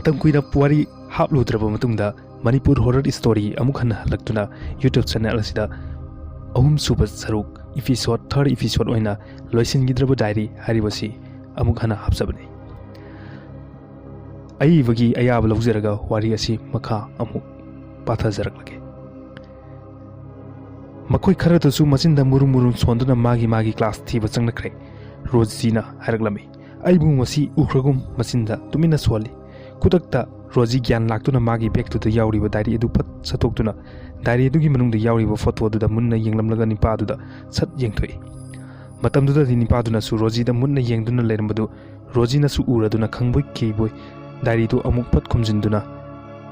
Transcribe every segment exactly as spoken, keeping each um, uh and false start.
ꯃꯇꯝ ꯀꯨꯏꯅ ꯋꯥꯔꯤ ꯍꯥꯞꯂꯨꯗ꯭ꯔꯕ ꯃꯇꯨꯡꯗ ꯃꯅꯤꯄꯨꯔ ꯍꯣꯔꯔ ꯁ꯭ꯇꯣꯔꯤ ꯑꯃꯨꯛ ꯍꯟꯅ ꯍꯜꯂꯛꯇꯨꯅ YouTube ꯆꯦꯅꯦꯜ ꯑꯁꯤꯗ ꯑꯍꯨꯝꯁꯨꯕ ꯁꯔꯨꯛ, ꯏꯄꯤꯁꯣꯗ, ꯊꯥꯔꯗ ꯏꯄꯤꯁꯣꯗ ꯑꯣꯏꯅ ꯂꯣꯏꯁꯤꯟꯈꯤꯗ꯭ꯔꯕ ꯗꯥꯏꯔꯤ ꯍꯥꯏꯔꯤꯕꯁꯤ ꯑꯃꯨꯛ ꯍꯟꯅ ꯍꯥꯞꯆꯕꯅꯤ꯫ ꯑꯏꯕꯒꯤ ꯑꯌꯥꯕ ꯂꯧꯖꯔꯒ ꯋꯥꯔꯤ ꯑꯁꯤ ꯃꯈꯥ ꯑꯃꯨꯛ ꯄꯥꯊꯖꯔꯛꯂꯒꯦ꯫ ꯃꯈꯣꯏ ꯈꯔꯗꯨꯁꯨ ꯃꯆꯤꯟꯗ ꯃꯨꯔꯨꯝ ꯃꯨꯔꯨꯝ ꯁꯣꯟꯗꯨꯅ ꯃꯥꯒꯤ ꯃꯥꯒꯤ ꯀ꯭ꯂꯥꯁ ꯊꯤꯕ ꯆꯪꯅꯈ꯭ꯔꯦ꯫ ꯔꯣꯖꯤꯅ ꯍꯥꯏꯔꯛꯂꯝꯃꯤ, "ꯑꯩꯕꯨ ꯉꯁꯤ ꯎꯈ꯭ꯔꯒꯨꯝ ꯃꯆꯤꯟꯗ ꯇꯨꯃꯤꯟꯅ ꯁꯣꯜꯂꯤ꯫" ꯈꯨꯗꯛꯇ ꯔꯣꯖꯤ ꯒ꯭ꯌꯥꯟ ꯂꯥꯛꯇꯨꯅ ꯃꯥꯒꯤ ꯕꯦꯒꯇꯨꯗ ꯌꯥꯎꯔꯤꯕ ꯗꯥꯏꯔꯤ ꯑꯗꯨ ꯐꯠ ꯁꯠꯇꯣꯛꯇꯨꯅ ꯗꯥꯏꯔꯤ ꯑꯗꯨꯒꯤ ꯃꯅꯨꯡꯗ ꯌꯥꯎꯔꯤꯕ ꯐꯣꯇꯣ ꯑꯗꯨꯗ ꯃꯨꯟꯅ ꯌꯦꯡꯂꯝꯂꯒ ꯅꯤꯄꯥꯗꯨꯗ ꯁꯠ ꯌꯦꯡꯊꯣꯛꯏ꯫ ꯃꯇꯝꯗꯨꯗꯗꯤ ꯅꯤꯄꯥꯗꯨꯅꯁꯨ ꯔꯣꯖꯤꯗ ꯃꯨꯟꯅ ꯌꯦꯡꯗꯨꯅ ꯂꯩꯔꯝꯕꯗꯨ ꯔꯣꯖꯤꯅꯁꯨ ꯎꯔꯗꯨꯅ ꯈꯪꯕꯣꯏ ꯀꯤꯕꯣꯏ ꯗꯥꯏꯔꯤꯗꯨ ꯑꯃꯨꯛ ꯐꯠ ꯈꯨꯝꯖꯤꯟꯗꯨꯅ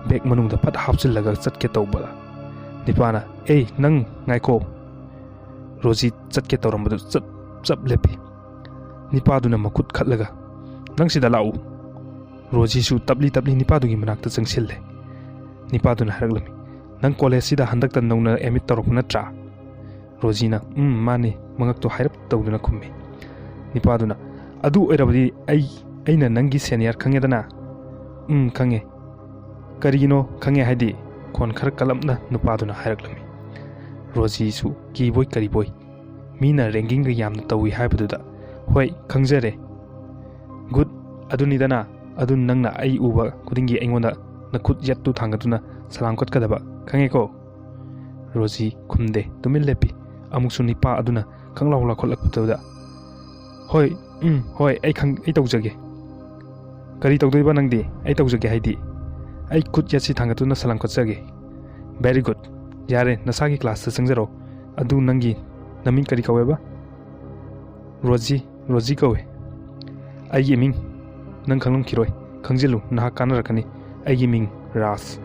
ꯕꯦꯒ ꯃꯅꯨꯡꯗ ꯐꯠ ꯍꯥꯞꯆꯤꯜꯂꯒ ꯆꯠꯀꯦ ꯇꯧꯕꯗ ꯅꯤꯄꯥꯅ, "ꯑꯦ, ꯅꯪ ꯉꯥꯏꯈꯣ!" ꯔꯣꯖꯤ ꯆꯠꯀꯦ ꯇꯧꯔꯝꯕꯗꯨ ꯆꯞ ꯆꯞ ꯂꯦꯞꯄꯤ꯫ ꯅꯤꯄꯥꯗꯨꯅ ꯃꯈꯨꯠ ꯈꯠꯂꯒ, "ꯅꯪ ꯁꯤꯗ ꯂꯥꯛꯎ!" ꯔꯣꯖꯤꯁꯨ ꯇꯞꯂꯤ ꯇꯞꯂꯤ ꯅꯤꯄꯥꯗꯨꯒꯤ ꯃꯅꯥꯛꯇ ꯆꯪꯁꯤꯜꯂꯦ꯫ ꯅꯤꯄꯥꯗꯨꯅ ꯍꯥꯏꯔꯛꯂꯝꯃꯤ, "ꯅꯪ ꯀꯣꯂꯦꯖꯁꯤꯗ ꯍꯟꯗꯛꯇ ꯅꯧꯅ ꯑꯦꯗꯃꯤꯠ ꯇꯧꯔꯛꯄ ꯅꯠꯇ꯭ꯔꯥ?" ꯔꯣꯖꯤꯅ, "ꯎꯝ, ꯃꯥꯅꯤ," ꯃꯉꯛꯇꯣ ꯍꯥꯏꯔꯞ ꯇꯧꯗꯨꯅ ꯈꯨꯝꯃꯤ꯫ ꯅꯤꯄꯥꯗꯨꯅ, "ꯑꯗꯨ ꯑꯣꯏꯔꯕꯗꯤ ꯑꯩ, ꯑꯩꯅ ꯅꯪꯒꯤ ꯁꯦꯅꯤꯌꯔ ꯈꯪꯉꯦꯗꯅ?" "ꯎꯝ, ꯈꯪꯉꯦ꯫" "ꯀꯔꯤꯒꯤꯅꯣ ꯈꯪꯉꯦ ꯍꯥꯏꯗꯤ?" ꯈꯣꯟ ꯈꯔ ꯀꯜꯂꯞꯅ ꯅꯨꯄꯥꯗꯨꯅ ꯍꯥꯏꯔꯛꯂꯝꯃꯤ꯫ ꯔꯣꯖꯤꯁꯨ ꯀꯤꯕꯣꯏ ꯀꯔꯤꯕꯣꯏ, ꯃꯤꯅ ꯔꯦꯒꯤꯡꯒ ꯌꯥꯝꯅ ꯇꯧꯏ ꯍꯥꯏꯕꯗꯨꯗ, "ꯍꯣꯏ, ꯈꯪꯖꯔꯦ꯫" "ꯒꯨꯗ, ꯑꯗꯨꯅꯤꯗꯅ, ꯑꯗꯨ ꯅꯪꯅ ꯑꯩ ꯎꯕ ꯈꯨꯗꯤꯡꯒꯤ ꯑꯩꯉꯣꯟꯗ ꯅꯈꯨꯠ ꯌꯦꯠꯇꯨ ꯊꯥꯡꯒꯠꯇꯨꯅ ꯁꯂꯥꯝ ꯀꯠꯀꯗꯕ, ꯈꯪꯉꯦꯀꯣ?" ꯔꯣꯖꯤ ꯈꯨꯝꯗꯦ, ꯇꯨꯃꯤꯟ ꯂꯦꯞꯄꯤ꯫ ꯑꯃꯨꯛꯁꯨ ꯅꯤꯄꯥ ꯑꯗꯨꯅ ꯈꯪꯂꯥꯎ ꯂꯥꯎꯈꯠꯂꯛꯄꯗꯨꯗ, "ꯍꯣꯏ, ꯎꯝ, ꯍꯣꯏ, ꯑꯩ ꯈꯪ-, ꯑꯩ ꯇꯧꯖꯒꯦ꯫" "ꯀꯔꯤ ꯇꯧꯗꯣꯏꯕ ꯅꯪꯗꯤ?" "ꯑꯩ ꯇꯧꯖꯒꯦ ꯍꯥꯏꯗꯤ?" "ꯑꯩ ꯈꯨꯠ ꯌꯦꯠꯁꯤ ꯊꯥꯡꯒꯠꯇꯨꯅ ꯁꯂꯥꯝ ꯀꯠꯆꯒꯦ꯫" "Very good. ꯌꯥꯔꯦ, ꯅꯁꯥꯒꯤ ꯀ꯭ꯂꯥꯁꯇ ꯆꯪꯖꯔꯣ꯫ ꯑꯗꯨ ꯅꯪꯒꯤ ꯅꯃꯤꯡ ꯀꯔꯤ ꯀꯧꯋꯦꯕ?" "ꯔꯣꯖꯤ, ꯔꯣꯖꯤ ꯀꯧꯋꯦ꯫" "ꯑꯩꯒꯤ ꯃꯤꯡ ꯅꯪ ꯈꯪꯂꯝꯈꯤꯔꯣꯏ꯫ ꯈꯪꯖꯤꯜꯂꯨ, ꯅꯍꯥꯛ ꯀꯥꯟꯅꯔꯛꯀꯅꯤ꯫ ꯑꯩꯒꯤ ꯃꯤꯡ ꯔꯥꯖ꯫"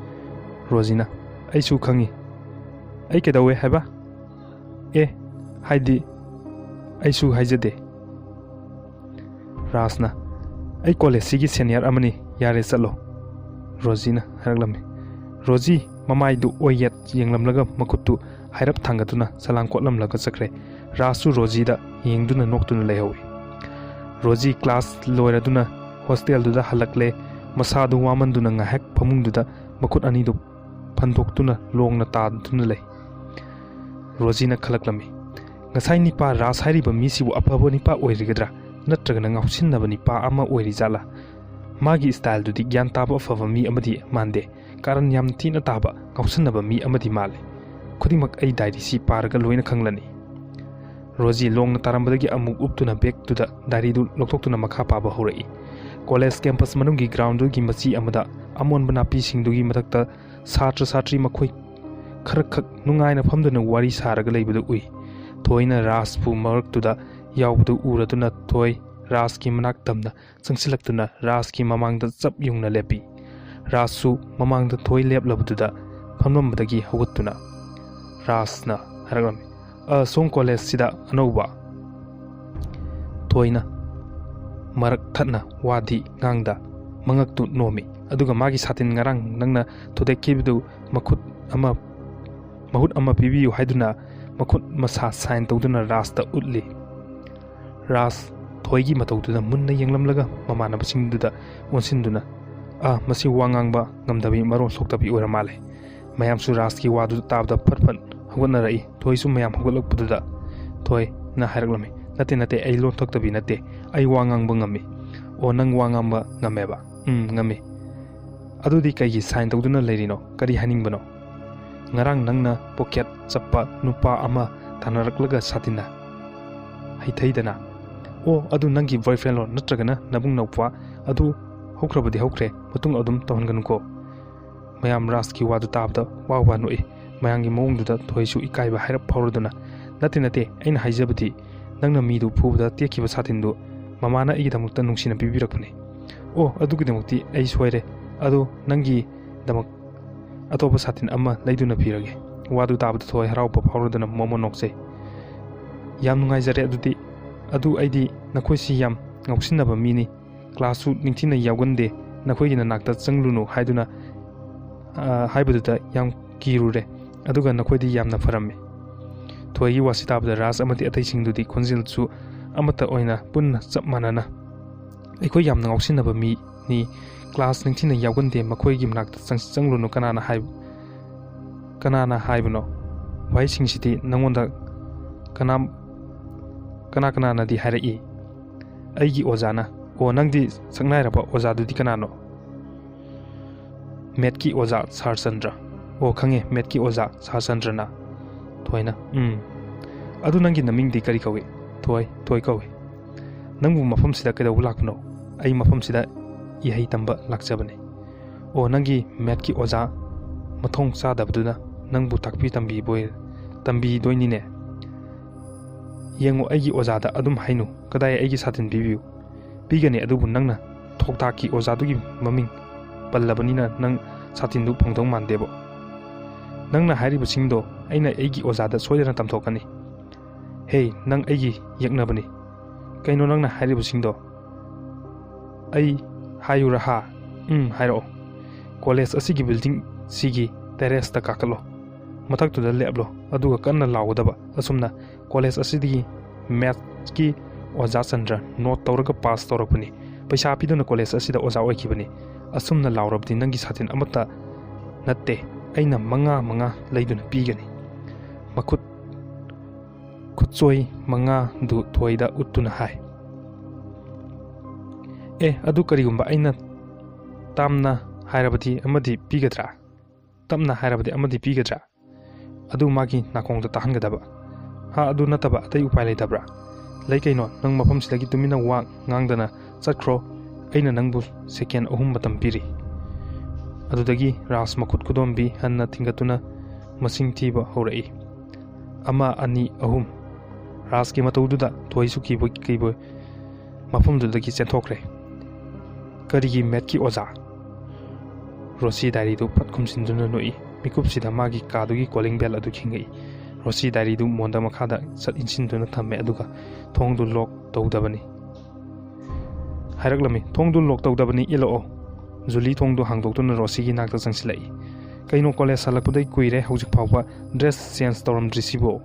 ꯔꯣꯖꯤꯅ, "ꯑꯩꯁꯨ ꯈꯪꯉꯤ꯫" "ꯑꯩ ꯀꯩꯗꯧꯋꯦ ꯍꯥꯏꯕ?" "ꯑꯦ, ꯍꯥꯏꯗꯤ, ꯑꯩꯁꯨ ꯍꯥꯏꯖꯗꯦ꯫" ꯔꯥꯖꯅ, "ꯑꯩ ꯀꯣꯂꯦꯖꯁꯤꯒꯤ ꯁꯦꯅꯤꯌꯔ ꯑꯃꯅꯤ, ꯌꯥꯔꯦ, ꯆꯠꯂꯣ꯫" ꯔꯣꯖꯤꯅ ꯍꯥꯏꯔꯛꯂꯝꯃꯤ꯫ ꯔꯣꯖꯤ ꯃꯃꯥꯏꯗꯨ ꯑꯣꯏ ꯌꯦꯠ ꯌꯦꯡꯂꯝꯂꯒ ꯃꯈꯨꯠꯇꯨ ꯍꯥꯏꯔꯞ ꯊꯥꯡꯒꯠꯇꯨꯅ ꯁꯂꯥꯝ ꯀꯣꯠꯂꯝꯂꯒ ꯆꯠꯈ꯭ꯔꯦ꯫ ꯔꯥꯖꯁꯨ ꯔꯣꯖꯤꯗ ꯌꯦꯡꯗꯨꯅ ꯅꯣꯛꯇꯨꯅ ꯂꯩꯍꯧꯏ꯫ Rosie class ꯂꯣꯏꯔꯗꯨꯅ ꯍꯣꯁꯇꯦꯜꯗꯨꯗ ꯍꯜꯂꯛꯂꯦ꯫ ꯃꯁꯥꯗꯨ ꯋꯥꯃꯟꯗꯨꯅ ꯉꯥꯏꯍꯥꯛ ꯐꯃꯨꯡꯗꯨꯗ ꯃꯈꯨꯠ ꯑꯅꯤꯗꯨ ꯐꯟꯗꯣꯛꯇꯨꯅ ꯂꯣꯡꯅ ꯇꯥꯗꯨꯅ ꯂꯩ꯫ ꯔꯣꯖꯤꯅ ꯈꯜꯂꯛꯂꯝꯃꯤ, "ꯉꯁꯥꯏ ꯅꯤꯄꯥ ꯔꯥꯖ ꯍꯥꯏꯔꯤꯕ ꯃꯤꯁꯤꯕꯨ ꯑꯐꯕ ꯅꯤꯄꯥ ꯑꯣꯏꯔꯤꯒꯗ꯭ꯔꯥ, ꯅꯠꯇ꯭ꯔꯒꯅ ꯉꯥꯎꯁꯤꯟꯅꯕ ꯅꯤꯄꯥ ꯑꯃ ꯑꯣꯏꯔꯤꯖꯥꯠꯂꯥ? ꯃꯥꯒꯤ ꯁ꯭ꯇꯥꯏꯜꯗꯨꯗꯤ ꯒ꯭ꯌꯥꯟ ꯇꯥꯕ ꯑꯐꯕ ꯃꯤ ꯑꯃꯗꯤ ꯃꯥꯟꯗꯦ, ꯀꯥꯔꯟ ꯌꯥꯝ ꯊꯤꯅ ꯇꯥꯕ ꯉꯥꯎꯁꯤꯟꯅꯕ ꯃꯤ ꯑꯃꯗꯤ ꯃꯥꯜꯂꯦ꯫ ꯈꯨꯗꯤꯡꯃꯛ ꯑꯩ ꯗꯥꯏꯔꯤꯁꯤ ꯄꯥꯔꯒ ꯂꯣꯏꯅ ꯈꯪꯂꯅꯤ꯫" ꯔꯣꯖꯤ ꯂꯣꯡꯅ ꯇꯥꯔꯝꯕꯗꯒꯤ ꯑꯃꯨꯛ ꯎꯞꯇꯨꯅ ꯕꯦꯒꯇꯨꯗ ꯗꯥꯏꯔꯤꯗꯨ ꯂꯧꯊꯣꯛꯇꯨꯅ ꯃꯈꯥ ꯄꯥꯕ ꯍꯧꯔꯛꯏ꯫ ꯀꯣꯂꯦꯖ ꯀꯦꯝꯄꯁ ꯃꯅꯨꯡꯒꯤ ꯒ꯭ꯔꯥꯎꯟꯗꯨꯒꯤ ꯃꯆꯤ ꯑꯃꯗ ꯑꯃꯣꯟꯕ ꯅꯥꯄꯤꯁꯤꯡꯗꯨꯒꯤ ꯃꯊꯛꯇ ꯁꯥꯇ꯭ꯔ ꯁꯥꯇ꯭ꯔꯤ ꯃꯈꯣꯏ ꯈꯔꯈꯛ ꯅꯨꯡꯉꯥꯏꯅ ꯐꯝꯗꯨꯅ ꯋꯥꯔꯤ ꯁꯥꯔꯒ ꯂꯩꯕꯗꯨ ꯎꯏ꯫ ꯊꯣꯏꯅ ꯔꯥꯖꯄꯨ ꯃꯔꯛꯇꯨꯗ ꯌꯥꯎꯕꯗꯨ ꯎꯔꯗꯨꯅ ꯊꯣꯏ ꯔꯥꯖꯀꯤ ꯃꯅꯥꯛ ꯇꯝꯅ ꯆꯪꯁꯤꯜꯂꯛꯇꯨꯅ ꯔꯥꯖꯀꯤ ꯃꯃꯥꯡꯗ ꯆꯞ ꯌꯨꯡꯅ ꯂꯦꯞꯄꯤ꯫ ꯔꯥꯖꯁꯨ ꯃꯃꯥꯡꯗ ꯊꯣꯏ ꯂꯦꯞꯂꯕꯗꯨꯗ ꯐꯝꯂꯝꯕꯗꯒꯤ ꯍꯧꯒꯠꯇꯨꯅ ꯔꯥꯖꯅ ꯍꯥꯏꯔꯛꯂꯝꯃꯤ, "ꯑ, ꯁꯣꯝ ꯀꯣꯂꯦꯖꯁꯤꯗ ꯑꯅꯧꯕ?" ꯊꯣꯏꯅ ꯃꯔꯛ ꯊꯠꯅ ꯋꯥꯗꯤ ꯉꯥꯡꯗ ꯃꯉꯛꯇꯨ ꯅꯣꯝꯃꯤ꯫ ꯑꯗꯨꯒ ꯃꯥꯒꯤ ꯁꯥꯇꯤꯟ ꯉꯔꯥꯡ ꯅꯪꯅ ꯊꯨꯗꯦꯛꯈꯤꯕꯗꯨ ꯃꯈꯨꯠ ꯑꯃ, ꯃꯍꯨꯠ ꯑꯃ ꯄꯤꯕꯤꯌꯨ ꯍꯥꯏꯗꯨꯅ ꯃꯈꯨꯠ ꯃꯁꯥ ꯁꯥꯏꯟ ꯇꯧꯗꯨꯅ ꯔꯥꯖꯇ ꯎꯠꯂꯤ꯫ ꯔꯥꯖ ꯊꯣꯏꯒꯤ ꯃꯇꯧꯗꯨꯗ ꯃꯨꯟꯅ ꯌꯦꯡꯂꯝꯂꯒ ꯃꯃꯥꯟꯅꯕꯁꯤꯡꯗꯨꯗ ꯑꯣꯟꯁꯤꯟꯗꯨꯅ, "ꯑ, ꯃꯁꯤ ꯋꯥ ꯉꯥꯡꯕ ꯉꯝꯗꯕꯤ ꯃꯔꯣꯟ ꯊꯣꯛꯇꯕꯤ ꯑꯣꯏꯔ ꯃꯥꯜꯂꯦ꯫" ꯃꯌꯥꯝꯁꯨ ꯔꯥꯖꯀꯤ ꯋꯥꯗꯨ ꯇꯥꯕꯗ ꯐꯠ ꯐꯠ ꯍꯧꯒꯠꯅꯔꯛꯏ꯫ ꯊꯣꯏꯁꯨ ꯃꯌꯥꯝ ꯍꯧꯒꯠꯂꯛꯄꯗꯨꯗ ꯊꯣꯏꯅ ꯍꯥꯏꯔꯛꯂꯝꯃꯤ, "ꯅꯠꯇꯦ, ꯅꯠꯇꯦ, ꯑꯩ ꯂꯣꯟ ꯊꯣꯛꯇꯕꯤ ꯅꯠꯇꯦ, ꯑꯩ ꯋꯥ ꯉꯥꯡꯕ ꯉꯝꯃꯤ꯫" "ꯑꯣ, ꯅꯪ ꯋꯥ ꯉꯥꯡꯕ ꯉꯝꯃꯦꯕ?" "ꯎꯝ, ꯉꯝꯃꯤ꯫" "ꯑꯗꯨꯗꯤ ꯀꯩꯒꯤ ꯁꯥꯏꯟ ꯇꯧꯗꯨꯅ ꯂꯩꯔꯤꯅꯣ? ꯀꯔꯤ ꯍꯥꯏꯅꯤꯡꯕꯅꯣ?" "ꯉꯔꯥꯡ ꯅꯪꯅ ꯄꯣꯀꯦꯠ ꯆꯞꯄ ꯅꯨꯄꯥ ꯑꯃ ꯇꯥꯟꯅꯔꯛꯂꯒ ꯁꯥꯇꯤꯟꯅ ꯍꯩꯊꯩꯗꯅ꯫" "ꯑꯣ, ꯑꯗꯨ ꯅꯪꯒꯤ ꯕꯣꯏꯐ꯭ꯔꯦꯟꯂꯣ, ꯅꯠꯇ꯭ꯔꯒꯅ ꯅꯕꯨꯡ ꯅꯧꯄ꯭ꯋꯥ? ꯑꯗꯨ ꯍꯧꯈ꯭ꯔꯕꯗꯤ ꯍꯧꯈ꯭ꯔꯦ, ꯃꯇꯨꯡ ꯑꯗꯨꯝ ꯇꯧꯍꯟꯒꯅꯨꯀꯣ꯫" ꯃꯌꯥꯝ ꯔꯥꯖꯀꯤ ꯋꯥꯗꯨ ꯇꯥꯕꯗ ꯋꯥ ꯋꯥ ꯅꯣꯛꯏ꯫ ꯃꯌꯥꯝꯒꯤ ꯃꯑꯣꯡꯗꯨꯗ ꯊꯣꯏꯁꯨ ꯏꯀꯥꯏꯕ ꯍꯥꯏꯔꯞ ꯐꯥꯎꯔꯗꯨꯅ, "ꯅꯠꯇꯦ, ꯅꯠꯇꯦ, ꯑꯩꯅ ꯍꯥꯏꯖꯕꯗꯤ ꯅꯪꯅ ꯃꯤꯗꯨ ꯐꯨꯕꯗ ꯇꯦꯛꯈꯤꯕ ꯁꯥꯇꯤꯟꯗꯨ ꯃꯃꯥꯅ ꯑꯩꯒꯤꯗꯃꯛꯇ ꯅꯨꯡꯁꯤꯅ ꯄꯤꯕꯤꯔꯛꯄꯅꯤ꯫" "ꯑꯣ, ꯑꯗꯨꯒꯤꯗꯃꯛꯇꯤ ꯑꯩ ꯁꯣꯏꯔꯦ꯫ ꯑꯗꯣ ꯅꯪꯒꯤꯗꯃꯛ ꯑꯇꯣꯞꯄ ꯁꯥꯇꯤꯟ ꯑꯃ ꯂꯩꯗꯨꯅ ꯄꯤꯔꯒꯦ꯫" ꯋꯥꯗꯨ ꯇꯥꯕꯗ ꯊꯣꯏ ꯍꯔꯥꯎꯕ ꯐꯥꯎꯔꯗꯨꯅ ꯃꯣꯃꯣꯟ ꯅꯣꯛꯆꯩ꯫ "ꯌꯥꯝ ꯅꯨꯡꯉꯥꯏꯖꯔꯦ꯫ ꯑꯗꯨꯗꯤ, ꯑꯗꯨ ꯑꯩꯗꯤ ꯅꯈꯣꯏꯁꯤ ꯌꯥꯝ ꯉꯥꯎꯁꯤꯟꯅꯕ ꯃꯤꯅꯤ꯫ ꯀ꯭ꯂꯥꯁꯁꯨ ꯅꯤꯡꯊꯤꯅ ꯌꯥꯎꯒꯟꯗꯦ꯫ ꯅꯈꯣꯏꯒꯤ ꯅꯅꯥꯛꯇ ꯆꯪꯂꯨꯅꯨ ꯍꯥꯏꯗꯨꯅ, ꯑ, ꯍꯥꯏꯕꯗꯨꯗ ꯌꯥꯝ ꯀꯤꯔꯨꯔꯦ꯫ ꯑꯗꯨꯒ ꯅꯈꯣꯏꯗꯤ ꯌꯥꯝꯅ ꯐꯔꯝꯃꯤ꯫" ꯊꯣꯏꯒꯤ ꯋꯥꯁꯤ ꯇꯥꯕꯗ ꯔꯥꯖ ꯑꯃꯗꯤ ꯑꯇꯩꯁꯤꯡꯗꯨꯗꯤ ꯈꯣꯟꯖꯦꯜꯁꯨ ꯑꯃꯠꯇ ꯑꯣꯏꯅ ꯄꯨꯟꯅ ꯆꯞ ꯃꯥꯟꯅꯅ, "ꯑꯩꯈꯣꯏ ꯌꯥꯝꯅ ꯉꯥꯎꯁꯤꯟꯅꯕ ꯃꯤꯅꯤ꯫ ꯀ꯭ꯂꯥꯁ ꯅꯤꯡꯊꯤꯅ ꯌꯥꯎꯒꯟꯗꯦ, ꯃꯈꯣꯏꯒꯤ ꯃꯅꯥꯛꯇ ꯆꯪ-, ꯆꯪꯂꯨꯅꯨ꯫ ꯀꯅꯥꯅ ꯍꯥꯏ-, ꯀꯅꯥꯅ ꯍꯥꯏꯕꯅꯣ? ꯋꯥꯍꯩꯁꯤꯡꯁꯤꯗꯤ ꯅꯪꯉꯣꯟꯗ ꯀꯅꯥꯝ-, ꯀꯅꯥ ꯀꯅꯥꯅꯗꯤ ꯍꯥꯏꯔꯛꯏ? ꯑꯩꯒꯤ ꯑꯣꯖꯥꯅ꯫ ꯑꯣ, ꯅꯪꯗꯤ ꯁꯛꯅꯥꯏꯔꯕ ꯑꯣꯖꯥꯗꯨꯗꯤ ꯀꯅꯥꯅꯣ? ꯃꯦꯠꯀꯤ ꯑꯣꯖꯥ ꯁꯥꯔ ꯆꯟꯗ꯭ꯔ꯫ ꯑꯣ, ꯈꯪꯉꯦ, ꯃꯦꯠꯀꯤ ꯑꯣꯖꯥ ꯁꯥꯔ ꯆꯟꯗ꯭ꯔꯅ꯫ ꯊꯣꯏꯅ, ꯎꯝ꯫ ꯑꯗꯨ ꯅꯪꯒꯤ ꯅꯃꯤꯡꯗꯤ ꯀꯔꯤ ꯀꯧꯏ? ꯊꯣꯏ, ꯊꯣꯏ ꯀꯧꯏ꯫ ꯅꯪꯕꯨ ꯃꯐꯝꯁꯤꯗ ꯀꯩꯗꯧꯕ ꯂꯥꯛꯄꯅꯣ? ꯑꯩ ꯃꯐꯝꯁꯤꯗ ꯏꯍꯩ ꯇꯝꯕ ꯂꯥꯛꯆꯕꯅꯤ꯫ ꯑꯣ, ꯅꯪꯒꯤ ꯃꯦꯠꯀꯤ ꯑꯣꯖꯥ ꯃꯊꯣꯡ ꯆꯥꯗꯕꯗꯨꯅ ꯅꯪꯕꯨ ꯇꯥꯛꯄꯤ ꯇꯝꯕꯤꯕꯣꯏ-, ꯇꯝꯕꯤꯗꯣꯏꯅꯤꯅꯦ꯫ ꯌꯦꯡꯉꯨ, ꯑꯩꯒꯤ ꯑꯣꯖꯥꯗ ꯑꯗꯨꯝ ꯍꯥꯏꯅꯨ꯫ ꯀꯗꯥꯏ ꯑꯩꯒꯤ ꯁꯥꯇꯤꯟ ꯄꯤꯕꯤꯌꯨ? ꯄꯤꯒꯅꯤ, ꯑꯗꯨꯕꯨ ꯅꯪꯅ ꯊꯣꯛ ꯊꯥꯛꯀꯤ ꯑꯣꯖꯥꯗꯨꯒꯤ ꯃꯃꯤꯡ ꯄꯜꯂꯕꯅꯤꯅ ꯅꯪ ꯁꯥꯇꯤꯟꯗꯨ ꯐꯪꯗꯧ ꯃꯥꯟꯗꯦꯕꯣ꯫ ꯅꯪꯅ ꯍꯥꯏꯔꯤꯕꯁꯤꯡꯗꯣ ꯑꯩꯅ ꯑꯩꯒꯤ ꯑꯣꯖꯥꯗ ꯁꯣꯏꯗꯅ ꯇꯝꯊꯣꯛꯀꯅꯤ꯫ ꯍꯦ, ꯅꯪ ꯑꯩꯒꯤ ꯌꯦꯛꯅꯕꯅꯤ꯫ ꯀꯩꯅꯣ ꯅꯪꯅ ꯍꯥꯏꯔꯤꯕꯁꯤꯡꯗꯣ? ꯑꯩ ꯍꯥꯏꯌꯨꯔꯥ ꯍꯥ? ꯎꯝ, ꯍꯥꯏꯔꯛꯑꯣ꯫ ꯀꯣꯂꯦꯖ ꯑꯁꯤꯒꯤ ꯕꯤꯜꯗꯤꯡꯁꯤꯒꯤ ꯇꯦꯔꯦꯁꯇ ꯀꯥꯈꯠꯂꯣ꯫ ꯃꯊꯛꯇꯨꯗ ꯂꯦꯞꯂꯣ, ꯑꯗꯨꯒ ꯀꯟꯅ ꯂꯥꯎꯒꯗꯕ꯫ ꯑꯁꯨꯝꯅ ꯀꯣꯂꯦꯖ ꯑꯁꯤꯗꯒꯤ ꯃꯦꯠꯁꯀꯤ ꯑꯣꯖꯥ ꯆꯟꯗ꯭ꯔ ꯅꯣꯠ ꯇꯧꯔꯒ ꯄꯥꯁ ꯇꯧꯔꯛꯄꯅꯤ꯫ ꯄꯩꯁꯥ ꯄꯤꯗꯨꯅ ꯀꯣꯂꯦꯖ ꯑꯁꯤꯗ ꯑꯣꯖꯥ ꯑꯣꯏꯈꯤꯕꯅꯤ꯫ ꯑꯁꯨꯝꯅ ꯂꯥꯎꯔꯕꯗꯤ ꯅꯪꯒꯤ ꯁꯥꯇꯤꯟ ꯑꯃꯠꯇ ꯅꯠꯇꯦ, ꯑꯩꯅ ꯃꯉꯥ ꯃꯉꯥ ꯂꯩꯗꯨꯅ ꯄꯤꯒꯅꯤ꯫ ꯃꯈꯨꯠ ꯈꯨꯠꯆꯣꯏ ꯃꯉꯥꯗꯨ ꯊꯣꯏꯗ ꯎꯠꯇꯨꯅ ꯍꯥꯏ꯫ ꯑꯦ, ꯑꯗꯨ ꯀꯔꯤꯒꯨꯝꯕ ꯑꯩꯅ ꯇꯥꯝꯅ ꯍꯥꯏꯔꯕꯗꯤ ꯑꯃꯗꯤ ꯄꯤꯒꯗ꯭ꯔꯥ? ꯇꯞꯅ ꯍꯥꯏꯔꯕꯗꯤ ꯑꯃꯗꯤ ꯄꯤꯒꯗ꯭ꯔꯥ? ꯑꯗꯨ ꯃꯥꯒꯤ ꯅꯥꯀꯣꯡꯗ ꯇꯥꯍꯟꯒꯗꯕ꯫ ꯍꯥ, ꯑꯗꯨ ꯅꯠꯇꯕ ꯑꯇꯩ ꯎꯄꯥꯏ ꯂꯩꯇꯕ꯭ꯔꯥ? ꯂꯩ ꯀꯩꯅꯣ, ꯅꯪ ꯃꯐꯝꯁꯤꯗꯒꯤ ꯇꯨꯃꯤꯟꯅ ꯋꯥ ꯉꯥꯡꯗꯅ ꯆꯠꯈ꯭ꯔꯣ꯫ ꯑꯩꯅ ꯅꯪꯕꯨ ꯁꯦꯀꯦꯟ ꯑꯍꯨꯝ ꯃꯇꯝ ꯄꯤꯔꯤ꯫ ꯑꯗꯨꯗꯒꯤ ꯔꯥꯖ ꯃꯈꯨꯠ ꯈꯨꯗꯣꯝꯕꯤ ꯍꯟꯅ ꯊꯤꯡꯒꯠꯇꯨꯅ ꯃꯁꯤꯡ ꯊꯤꯕ ꯍꯧꯔꯛꯏ꯫ ꯑꯃ, ꯑꯅꯤ, ꯑꯍꯨꯝ꯫ ꯔꯥꯖꯀꯤ ꯃꯇꯧꯗꯨꯗ ꯊꯣꯏꯁꯨ ꯀꯤꯕꯣꯏ ꯀꯤꯕꯣꯏ ꯃꯐꯝꯗꯨꯗꯒꯤ ꯆꯦꯟꯊꯣꯛꯈ꯭ꯔꯦ꯫ ꯀꯔꯤꯒꯤ ꯃꯦꯠꯀꯤ ꯑꯣꯖꯥ? ꯔꯣꯁꯤ ꯗꯥꯏꯔꯤꯗꯨ ꯐꯠ ꯈꯨꯝꯖꯤꯟꯗꯨꯅ ꯅꯣꯛꯏ꯫ ꯃꯤꯀꯨꯞꯁꯤꯗ ꯃꯥꯒꯤ ꯀꯥꯗꯨꯒꯤ ꯀꯣꯂꯤꯡ ꯕꯦꯜ ꯑꯗꯨ ꯈꯤꯡꯉꯛꯏ꯫ ꯔꯣꯁꯤ ꯗꯥꯏꯔꯤꯗꯨ ꯃꯣꯟꯗ ꯃꯈꯥꯗ ꯁꯠ ꯏꯟꯁꯤꯟꯗꯨꯅ ꯊꯝꯃꯦ, ꯑꯗꯨꯒ ꯊꯣꯡꯗꯨ ꯂꯣꯛ ꯇꯧꯗꯕꯅꯤ꯫ ꯍꯥꯏꯔꯛꯂꯝꯃꯤ, "ꯊꯣꯡꯗꯨ ꯂꯣꯛ ꯇꯧꯗꯕꯅꯤ, ꯏꯜꯂꯛꯑꯣ꯫" ꯖꯨꯂꯤ ꯊꯣꯡꯗꯨ ꯍꯥꯡꯗꯣꯛꯇꯨꯅ ꯔꯣꯁꯤꯒꯤ ꯅꯥꯛꯇ ꯆꯪꯁꯤꯜꯂꯛꯏ꯫ "ꯀꯩꯅꯣ, ꯀꯣꯂꯦꯖ ꯍꯜꯂꯛꯄꯗꯩ ꯀꯨꯏꯔꯦ, ꯍꯧꯖꯤꯛ ꯐꯥꯎꯕ ꯗ꯭ꯔꯦꯁ ꯆꯦꯟꯖ ꯇꯧꯔꯝꯗ꯭ꯔꯤꯁꯤꯕꯣ?"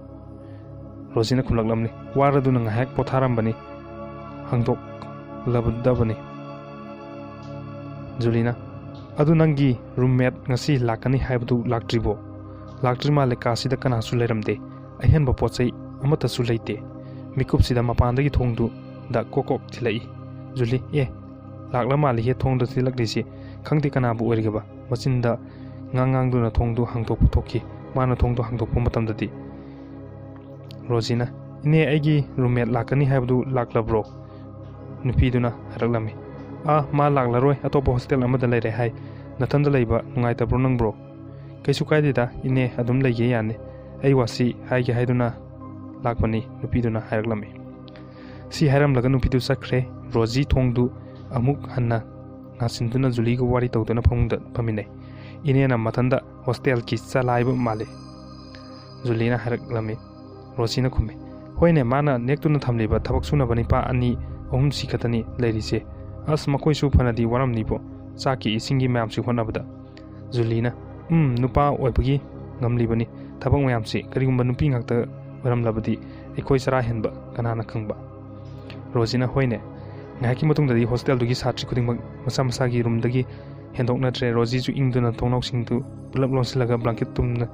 ꯔꯣꯁꯤꯅ ꯈꯨꯝꯂꯛꯂꯝꯃꯤ, "ꯋꯥꯔꯗꯨꯅ ꯉꯥꯏꯍꯥꯛ ꯄꯣꯊꯥꯔꯝꯕꯅꯤ, ꯍꯥꯡꯗꯣꯛꯂꯕꯗꯕꯅꯤ꯫" ꯖꯨꯂꯤꯅ, "ꯑꯗꯨ ꯅꯪꯒꯤ ꯔꯨꯝꯃꯦꯠ ꯉꯁꯤ ꯂꯥꯛꯀꯅꯤ ꯍꯥꯏꯕꯗꯨ ꯂꯥꯛꯇ꯭ꯔꯤꯕꯣ?" "ꯂꯥꯛꯇ꯭ꯔꯤ ꯃꯥꯜꯂꯦ, ꯀꯥꯁꯤꯗ ꯀꯅꯥꯁꯨ ꯂꯩꯔꯝꯗꯦ, ꯑꯍꯦꯟꯕ ꯄꯣꯠ ꯆꯩ ꯑꯃꯠꯇꯁꯨ ꯂꯩꯇꯦ꯫ ꯃꯤꯀꯨꯞꯁꯤꯗ ꯃꯄꯥꯟꯗꯒꯤ ꯊꯣꯡꯗꯨꯗ ꯀꯣꯛ ꯀꯣꯛ ꯊꯤꯜꯂꯛꯏ꯫" ꯖꯨꯂꯤ, "ꯑꯦ, ꯂꯥꯛꯂ ꯃꯥꯜꯂꯤꯍꯦ ꯊꯣꯡꯗ ꯊꯤꯜꯂꯛꯂꯤꯁꯤ꯫ ꯈꯪꯗꯦ ꯀꯅꯥꯕꯨ ꯑꯣꯏꯔꯤꯒꯕ?" ꯃꯆꯤꯟꯗ ꯉꯥꯡ ꯉꯥꯡꯗꯨꯅ ꯊꯣꯡꯗꯨ ꯍꯥꯡꯗꯣꯛꯄ ꯊꯣꯛꯈꯤ꯫ ꯃꯥꯅ ꯊꯣꯡꯗꯨ ꯍꯥꯡꯗꯣꯛꯄ ꯃꯇꯝꯗꯗꯤ ꯔꯣꯖꯤꯅ, "ꯏꯅꯦ, ꯑꯩꯒꯤ ꯔꯨꯝꯃꯦꯠ ꯂꯥꯛꯀꯅꯤ ꯍꯥꯏꯕꯗꯨ ꯂꯥꯛꯂꯕ꯭ꯔꯣ?" ꯅꯨꯄꯤꯗꯨꯅ ꯍꯥꯏꯔꯛꯂꯝꯃꯤ꯫ "ꯑꯥ, ꯃꯥ ꯂꯥꯛꯂꯔꯣꯏ, ꯑꯇꯣꯞꯄ ꯍꯣꯁꯇꯦꯜ ꯑꯃꯗ ꯂꯩꯔꯦ ꯍꯥꯏ꯫ ꯅꯊꯟꯗ ꯂꯩꯕ ꯅꯨꯡꯉꯥꯏꯇꯕ꯭ꯔꯣ ꯅꯪꯕ꯭ꯔꯣ?" "ꯀꯩꯁꯨ ꯀꯥꯏꯗꯦꯗ ꯏꯅꯦ, ꯑꯗꯨꯝ ꯂꯩꯒꯦ ꯌꯥꯅꯤ꯫ ꯑꯩ ꯋꯥꯁꯤ ꯍꯥꯏꯒꯦ ꯍꯥꯏꯗꯨꯅ ꯂꯥꯛꯄꯅꯤ," ꯅꯨꯄꯤꯗꯨꯅ ꯍꯥꯏꯔꯛꯂꯝꯃꯤ꯫ ꯁꯤ ꯍꯥꯏꯔꯝꯂꯒ ꯅꯨꯄꯤꯗꯨ ꯆꯠꯈ꯭ꯔꯦ꯫ ꯔꯣꯖꯤ ꯊꯣꯡꯗꯨ ꯑꯃꯨꯛ ꯍꯟꯅ ꯉꯥꯁꯤꯟꯗꯨꯅ ꯖꯨꯂꯤꯒ ꯋꯥꯔꯤ ꯇꯧꯗꯨꯅ ꯐꯃꯨꯡꯗ ꯐꯝꯃꯤꯟꯅꯩ꯫ "ꯏꯅꯦꯅ ꯃꯊꯟꯗ ꯍꯣꯁꯇꯦꯜꯒꯤ ꯆꯂꯥꯏꯕ ꯃꯥꯜꯂꯤ," ꯖꯨꯂꯤꯅ ꯍꯥꯏꯔꯛꯂꯝꯃꯤ꯫ ꯔꯣꯖꯤꯅ ꯈꯨꯝꯃꯤ, "ꯍꯣꯏꯅꯦ, ꯃꯥꯅ ꯅꯦꯛꯇꯨꯅ ꯊꯝꯂꯤꯕ ꯊꯕꯛ ꯁꯨꯅꯕ ꯅꯤꯄꯥ ꯑꯅꯤ ꯑꯍꯨꯝꯁꯤ ꯈꯛꯇꯅꯤ ꯂꯩꯔꯤꯁꯦ꯫ ꯑꯁ, ꯃꯈꯣꯏꯁꯨ ꯐꯅꯗꯤ ꯋꯥꯔꯝꯅꯤꯕꯣ, ꯆꯥꯛꯀꯤ ꯏꯁꯤꯡꯒꯤ ꯃꯌꯥꯝꯁꯤ ꯍꯣꯠꯅꯕꯗ꯫" ꯖꯨꯂꯤꯅ, "ꯎꯝ, ꯅꯨꯄꯥ ꯑꯣꯏꯕꯒꯤ ꯉꯝꯂꯤꯕꯅꯤ ꯊꯕꯛ ꯃꯌꯥꯝꯁꯤ꯫ ꯀꯔꯤꯒꯨꯝꯕ ꯅꯨꯄꯤ ꯉꯥꯛꯇ ꯑꯣꯏꯔꯝꯂꯕꯗꯤ ꯑꯩꯈꯣꯏ ꯆꯔꯥ ꯍꯦꯟꯕ ꯀꯅꯥꯅ ꯈꯪꯕ?" ꯔꯣꯖꯤꯅ, "ꯍꯣꯏꯅꯦ꯫" ꯉꯥꯏꯍꯥꯛꯀꯤ ꯃꯇꯨꯡꯗꯗꯤ ꯍꯣꯁꯇꯦꯜꯗꯨꯒꯤ ꯁꯥꯇ꯭ꯔꯤ ꯈꯨꯗꯤꯡꯃꯛ ꯃꯁꯥ ꯃꯁꯥꯒꯤ ꯔꯨꯝꯗꯒꯤ ꯍꯦꯟꯗꯣꯛꯅꯗ꯭ꯔꯦ꯫ ꯔꯣꯖꯤꯁꯨ ꯏꯪꯗꯨꯅ ꯊꯣꯡꯅꯥꯎꯁꯤꯡꯗꯨ ꯄꯨꯂꯞ ꯂꯣꯟꯁꯤꯜꯂꯒ ꯕ꯭ꯂꯥꯡꯀꯦꯠ ꯇꯨꯝꯅ,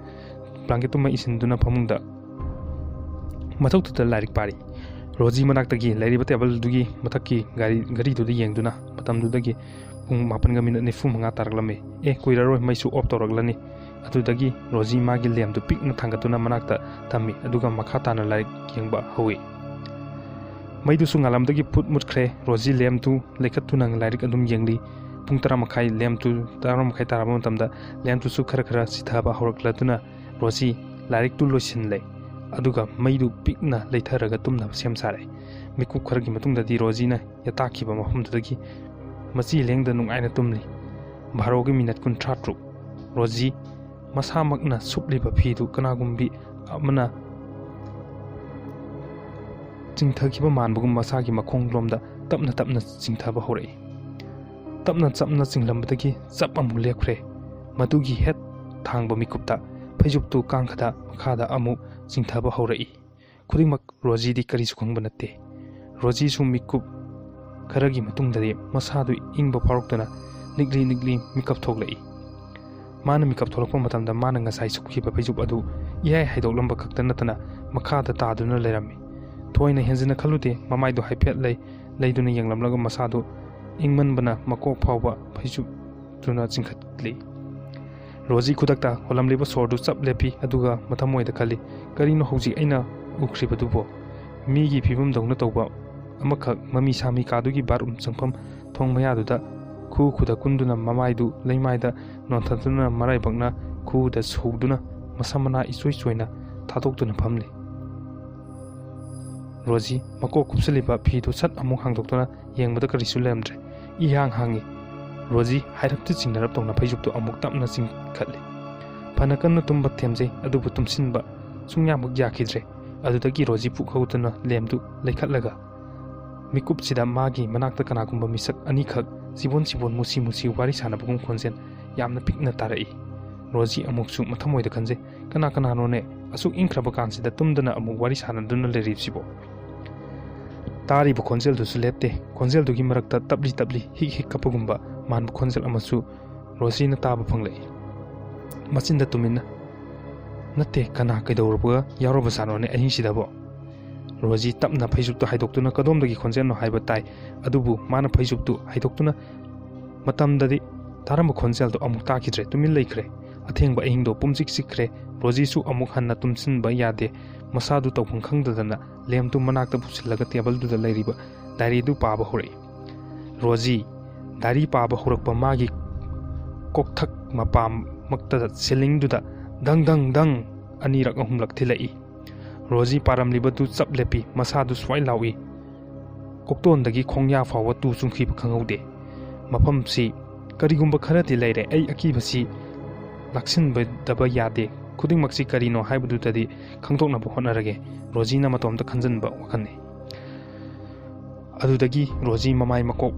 ꯕ꯭ꯂꯥꯡꯀꯦꯠ ꯇꯨꯝꯃ ꯏꯁꯤꯟꯗꯨꯅ ꯐꯃꯨꯡꯗ ꯃꯊꯛꯇꯨꯗ ꯂꯥꯏꯔꯤꯛ ꯄꯥꯔꯤ꯫ ꯔꯣꯖꯤ ꯃꯅꯥꯛꯇꯒꯤ ꯂꯩꯔꯤꯕ ꯇꯦꯕꯜꯗꯨꯒꯤ ꯃꯊꯛꯀꯤ ꯒꯥꯔꯤ, ꯘꯔꯤꯗꯨꯗ ꯌꯦꯡꯗꯨꯅ ꯃꯇꯝꯗꯨꯗꯒꯤ ꯄꯨꯡ ꯃꯥꯄꯟꯒ ꯃꯤꯅꯠ ꯅꯤꯐꯨ ꯃꯉꯥ ꯇꯥꯔꯛꯂꯝꯃꯤ꯫ ꯑꯦ, ꯀꯨꯏꯔꯔꯣꯏ, ꯃꯩꯁꯨ ꯑꯣꯐ ꯇꯧꯔꯛꯂꯅꯤ꯫ ꯑꯗꯨꯗꯒꯤ ꯔꯣꯖꯤ ꯃꯥꯒꯤ ꯂꯦꯝꯗꯨ ꯄꯤꯛꯅ ꯊꯥꯡꯒꯠꯇꯨꯅ ꯃꯅꯥꯛꯇ ꯊꯝꯃꯤ, ꯑꯗꯨꯒ ꯃꯈꯥ ꯇꯥꯅ ꯂꯥꯏꯔꯤꯛ ꯌꯦꯡꯕ ꯍꯧꯏ꯫ ꯃꯩꯗꯨꯁꯨ ꯉꯥꯜꯂꯝꯗꯒꯤ ꯐꯨꯠ ꯃꯨꯠꯈ꯭ꯔꯦ꯫ ꯔꯣꯖꯤ ꯂꯦꯝꯗꯨ ꯂꯩꯈꯠꯇꯨꯅ ꯂꯥꯏꯔꯤꯛ ꯑꯗꯨꯝ ꯌꯦꯡꯂꯤ꯫ ꯄꯨꯡ ꯇꯔꯥ ꯃꯈꯥꯏ ꯂꯦꯝꯗꯨ, ꯇꯔꯥ ꯃꯈꯥꯏ ꯇꯥꯔꯕ ꯃꯇꯝꯗ ꯂꯦꯝꯗꯨꯁꯨ ꯈꯔ ꯈꯔ ꯁꯤꯊꯕ ꯍꯧꯔꯛꯂꯗꯨꯅ ꯔꯣꯖꯤ ꯂꯥꯏꯔꯤꯛꯇꯨ ꯂꯣꯏꯁꯤꯜꯂꯦ꯫ ꯑꯗꯨꯒ ꯃꯩꯗꯨ ꯄꯤꯛꯅ ꯂꯩꯊꯔꯒ ꯇꯨꯝꯅꯕ ꯁꯦꯝ ꯁꯥꯔꯦ꯫ ꯃꯤꯀꯨꯞ ꯈꯔꯒꯤ ꯃꯇꯨꯡꯗꯗꯤ ꯔꯣꯖꯤꯅ ꯌꯥꯇꯥꯛꯈꯤꯕ ꯃꯐꯝꯗꯨꯗꯒꯤ ꯃꯆꯤ ꯂꯦꯡꯗ ꯅꯨꯡꯉꯥꯏꯅ ꯇꯨꯝꯂꯤ꯫ ꯚꯥꯔꯣꯒꯤ ꯃꯤꯅꯠ ꯀꯨꯟꯊ꯭ꯔꯥ ꯇꯔꯨꯛ꯫ ꯔꯣꯖꯤ ꯃꯁꯥꯃꯛꯅ ꯁꯨꯞꯂꯤꯕ ꯐꯤꯗꯨ ꯀꯅꯥꯒꯨꯝꯕꯤ ꯑꯃꯅ ꯆꯤꯡꯊꯈꯤꯕ ꯃꯥꯟꯕꯒꯨꯝ ꯃꯁꯥꯒꯤ ꯃꯈꯣꯡꯂꯣꯝꯗ ꯇꯞꯅ ꯇꯞꯅ ꯆꯤꯡꯊꯕ ꯍꯧꯔꯛꯏ꯫ ꯇꯞꯅ ꯆꯞꯅ ꯆꯤꯡꯂꯝꯕꯗꯒꯤ ꯆꯞ ꯑꯃꯨꯛ ꯂꯦꯞꯈ꯭ꯔꯦ꯫ ꯃꯗꯨꯒꯤ ꯍꯦꯛ ꯊꯥꯡꯕ ꯃꯤꯀꯨꯞꯇ ꯐꯩꯖꯨꯞꯇꯨ ꯀꯥꯡꯈꯗ ꯃꯈꯥꯗ ꯑꯃꯨꯛ ꯆꯤꯡꯊꯕ ꯍꯧꯔꯛꯏ꯫ ꯈꯨꯗꯤꯡꯃꯛ ꯔꯣꯖꯤꯗꯤ ꯀꯔꯤꯁꯨ ꯈꯪꯕ ꯅꯠꯇꯦ꯫ ꯔꯣꯖꯤꯁꯨ ꯃꯤꯀꯨꯞ ꯈꯔꯒꯤ ꯃꯇꯨꯡꯗꯗꯤ ꯃꯁꯥꯗꯨ ꯏꯪꯕ ꯐꯥꯎꯔꯛꯇꯨꯅ ꯅꯤꯛꯂꯤ ꯅꯤꯛꯂꯤ ꯃꯤꯀꯞ ꯊꯣꯛꯂꯛꯏ꯫ ꯃꯥꯅ ꯃꯤꯀꯞ ꯊꯣꯛꯂꯛꯄ ꯃꯇꯝꯗ ꯃꯥꯅ ꯉꯁꯥꯏ ꯁꯨꯞꯈꯤꯕ ꯐꯩꯖꯨꯞ ꯑꯗꯨ ꯏꯍꯥꯏ ꯍꯥꯏꯗꯣꯛꯂꯝꯕ ꯈꯛꯇ ꯅꯠꯇꯅ ꯃꯈꯥꯗ ꯇꯥꯗꯨꯅ ꯂꯩꯔꯝꯃꯤ꯫ ꯊꯣꯏꯅ ꯍꯦꯟꯖꯤꯟꯅ ꯈꯜꯂꯨꯗꯦ, ꯃꯃꯥꯏꯗꯨ ꯍꯥꯏꯐꯦꯠ ꯂꯩ ꯂꯩꯗꯨꯅ ꯌꯦꯡꯂꯝꯂꯒ ꯃꯁꯥꯗꯨ ꯏꯪꯃꯟꯕꯅ ꯃꯀꯣꯛ ꯐꯥꯎꯕ ꯐꯩꯖꯨꯞꯇꯨꯅ ꯆꯤꯡꯈꯠꯂꯤ꯫ ꯔꯣꯖꯤ ꯈꯨꯗꯛꯇ ꯍꯣꯜꯂꯝꯂꯤꯕ ꯁꯣꯔꯗꯨ ꯆꯞ ꯂꯦꯞꯄꯤ, ꯑꯗꯨꯒ ꯃꯊꯃꯣꯏꯗ ꯈꯜꯂꯤ, "ꯀꯔꯤꯅꯣ ꯍꯧꯖꯤꯛ ꯑꯩꯅ ꯎꯈ꯭ꯔꯤꯕꯗꯨꯕꯣ? ꯃꯤꯒꯤ ꯐꯤꯕꯝꯗꯧꯅ ꯇꯧꯕ ꯑꯃꯈꯛ ꯃꯃꯤ ꯁꯥꯃꯤ ꯀꯥꯗꯨꯒꯤ ꯕꯥꯠꯔꯨꯝ ꯆꯪꯐꯝ ꯊꯣꯡ ꯃꯌꯥꯗꯨꯗ ꯈꯨ ꯈꯨꯗ ꯀꯨꯟꯗꯨꯅ ꯃꯃꯥꯏꯗꯨ ꯂꯩꯃꯥꯏꯗ ꯅꯣꯟꯊꯗꯨꯅ ꯃꯔꯥꯏꯕꯛꯅ ꯈꯨꯗ ꯁꯧꯗꯨꯅ ꯃꯁꯝ ꯃꯅꯥ ꯏꯆꯣꯏ ꯆꯣꯏꯅ ꯊꯥꯗꯣꯛꯇꯨꯅ ꯐꯝꯂꯤ꯫" ꯔꯣꯖꯤ ꯃꯀꯣꯛ ꯀꯨꯞꯁꯤꯜꯂꯤꯕ ꯐꯤꯗꯨ ꯁꯠ ꯑꯃꯨꯛ ꯍꯥꯡꯗꯣꯛꯇꯨꯅ ꯌꯦꯡꯕꯗ ꯀꯔꯤꯁꯨ ꯂꯩꯔꯝꯗ꯭ꯔꯦ꯫ ꯏꯍꯥꯡ ꯍꯥꯡꯉꯤ꯫ ꯔꯣꯖꯤ ꯍꯥꯏꯔꯞꯇ ꯆꯤꯡꯅꯔꯞ ꯇꯧꯅ ꯐꯩꯖꯨꯞꯇꯨ ꯑꯃꯨꯛ ꯇꯞꯅ ꯆꯤꯡꯈꯠꯂꯤ꯫ ꯐꯅ ꯀꯟꯅ ꯇꯨꯝꯕ ꯊꯦꯝꯖꯩ, ꯑꯗꯨꯕꯨ ꯇꯨꯝꯁꯤꯟꯕ ꯁꯨꯡꯌꯥꯃꯛ ꯌꯥꯈꯤꯗ꯭ꯔꯦ꯫ ꯑꯗꯨꯗꯒꯤ ꯔꯣꯖꯤ ꯄꯨꯛ ꯍꯧꯒꯠꯇꯨꯅ ꯂꯦꯝꯗꯨ ꯂꯩꯈꯠꯂꯒ ꯃꯤꯀꯨꯞꯁꯤꯗ ꯃꯥꯒꯤ ꯃꯅꯥꯛꯇ ꯀꯅꯥꯒꯨꯝꯕ ꯃꯤꯁꯛ ꯑꯅꯤꯈꯛ ꯆꯤꯕꯣꯟ ꯆꯤꯕꯣꯟ ꯃꯨꯁꯤ ꯃꯨꯁꯤ ꯋꯥꯔꯤ ꯁꯥꯟꯅꯕꯒꯨꯝ ꯈꯣꯟꯖꯦꯜ ꯌꯥꯝꯅ ꯄꯤꯛꯅ ꯇꯥꯔꯛꯏ꯫ ꯔꯣꯖꯤ ꯑꯃꯨꯛꯁꯨ ꯃꯊꯃꯣꯏꯗ ꯈꯟꯖꯩ, "ꯀꯅꯥ ꯀꯅꯥꯅꯣꯅꯦ ꯑꯁꯨꯛ ꯏꯪꯈ꯭ꯔꯕ ꯀꯥꯟꯁꯤꯗ ꯇꯨꯝꯗꯅ ꯑꯃꯨꯛ ꯋꯥꯔꯤ ꯁꯥꯟꯅꯗꯨꯅ ꯂꯩꯔꯤꯕꯁꯤꯕꯣ?" ꯇꯥꯔꯤꯕ ꯈꯣꯟꯖꯦꯜꯗꯨꯁꯨ ꯂꯦꯞꯇꯦ꯫ ꯈꯣꯟꯖꯦꯜꯗꯨꯒꯤ ꯃꯔꯛꯇ ꯇꯞꯂꯤ ꯇꯞꯂꯤ ꯍꯤꯛ ꯍꯤꯛ ꯀꯞꯄꯒꯨꯝꯕ ꯃꯥꯟꯕ ꯈꯣꯟꯖꯦꯜ ꯑꯃꯁꯨ ꯔꯣꯖꯤꯅ ꯇꯥꯕ ꯐꯪꯂꯛꯏ꯫ ꯃꯆꯤꯟꯗ ꯇꯨꯃꯤꯟꯅ, "ꯅꯠꯇꯦ, ꯀꯅꯥ ꯀꯩꯗꯧꯔꯕꯒ ꯌꯥꯎꯔꯕꯖꯥꯠꯅꯣꯅꯦ ꯑꯍꯤꯡꯁꯤꯗꯕꯣ?" ꯔꯣꯖꯤ ꯇꯞꯅ ꯐꯩꯖꯨꯞꯇꯨ ꯍꯥꯏꯗꯣꯛꯇꯨꯅ ꯀꯗꯣꯝꯗꯒꯤ ꯈꯣꯟꯖꯦꯜꯅꯣ ꯍꯥꯏꯕ ꯇꯥꯏ, ꯑꯗꯨꯕꯨ ꯃꯥꯅ ꯐꯩꯖꯨꯞꯇꯨ ꯍꯥꯏꯗꯣꯛꯇꯨꯅ ꯃꯇꯝꯗꯗꯤ ꯇꯥꯔꯝꯕ ꯈꯣꯟꯖꯦꯜꯗꯣ ꯑꯃꯨꯛ ꯇꯥꯈꯤꯗ꯭ꯔꯦ꯫ ꯇꯨꯃꯤꯟ ꯂꯩꯈ꯭ꯔꯦ꯫ ꯑꯊꯦꯡꯕ ꯑꯍꯤꯡꯗꯣ ꯄꯨꯝꯆꯤꯛ ꯆꯤꯛꯈ꯭ꯔꯦ꯫ ꯔꯣꯖꯤꯁꯨ ꯑꯃꯨꯛ ꯍꯟꯅ ꯇꯨꯝꯁꯤꯟꯕ ꯌꯥꯗꯦ꯫ ꯃꯁꯥꯗꯨ ꯇꯧꯐꯝ ꯈꯪꯗꯗꯅ ꯂꯦꯝꯇꯨ ꯃꯅꯥꯛꯇ ꯄꯨꯁꯤꯜꯂꯒ ꯇꯦꯕꯜꯗꯨꯗ ꯂꯩꯔꯤꯕ ꯗꯥꯏꯔꯤꯗꯨ ꯄꯥꯕ ꯍꯧꯔꯛꯏ꯫ ꯔꯣꯖꯤ ꯗꯥꯏꯔꯤ ꯄꯥꯕ ꯍꯧꯔꯛꯄ ꯃꯥꯒꯤ ꯀꯣꯛꯊꯛ ꯃꯄꯥꯃꯛꯇꯗ ꯁꯤꯂꯤꯡꯗꯨꯗ ꯗꯪ ꯗꯪ ꯗꯪ ꯑꯅꯤꯔꯛ ꯑꯍꯨꯝꯂꯛ ꯊꯤꯜꯂꯛꯏ꯫ ꯔꯣꯖꯤ ꯄꯥꯔꯝꯂꯤꯕꯗꯨ ꯆꯞ ꯂꯦꯞꯄꯤ꯫ ꯃꯁꯥꯗꯨ ꯁ꯭ꯋꯥꯏ ꯂꯥꯎꯏ꯫ ꯀꯣꯛꯇꯣꯟꯗꯒꯤ ꯈꯣꯡꯌꯥ ꯐꯥꯎꯕ ꯇꯨ ꯆꯨꯡꯈꯤꯕ ꯈꯪꯍꯧꯗꯦ꯫ ꯃꯐꯝꯁꯤ ꯀꯔꯤꯒꯨꯝꯕ ꯈꯔꯗꯤ ꯂꯩꯔꯦ꯫ ꯑꯩ ꯑꯀꯤꯕꯁꯤ ꯂꯥꯛꯁꯤꯟꯕꯗꯕ ꯌꯥꯗꯦ꯫ ꯈꯨꯗꯤꯡꯃꯛꯁꯤ ꯀꯔꯤꯅꯣ ꯍꯥꯏꯕꯗꯨꯗꯗꯤ ꯈꯪꯗꯣꯛꯅꯕ ꯍꯣꯠꯅꯔꯒꯦ꯫ ꯔꯣꯖꯤꯅ ꯃꯇꯣꯝꯇ ꯈꯟꯖꯟꯕ ꯋꯥꯈꯜꯅꯤ꯫ ꯑꯗꯨꯗꯒꯤ ꯔꯣꯖꯤ ꯃꯃꯥꯏ ꯃꯀꯣꯛ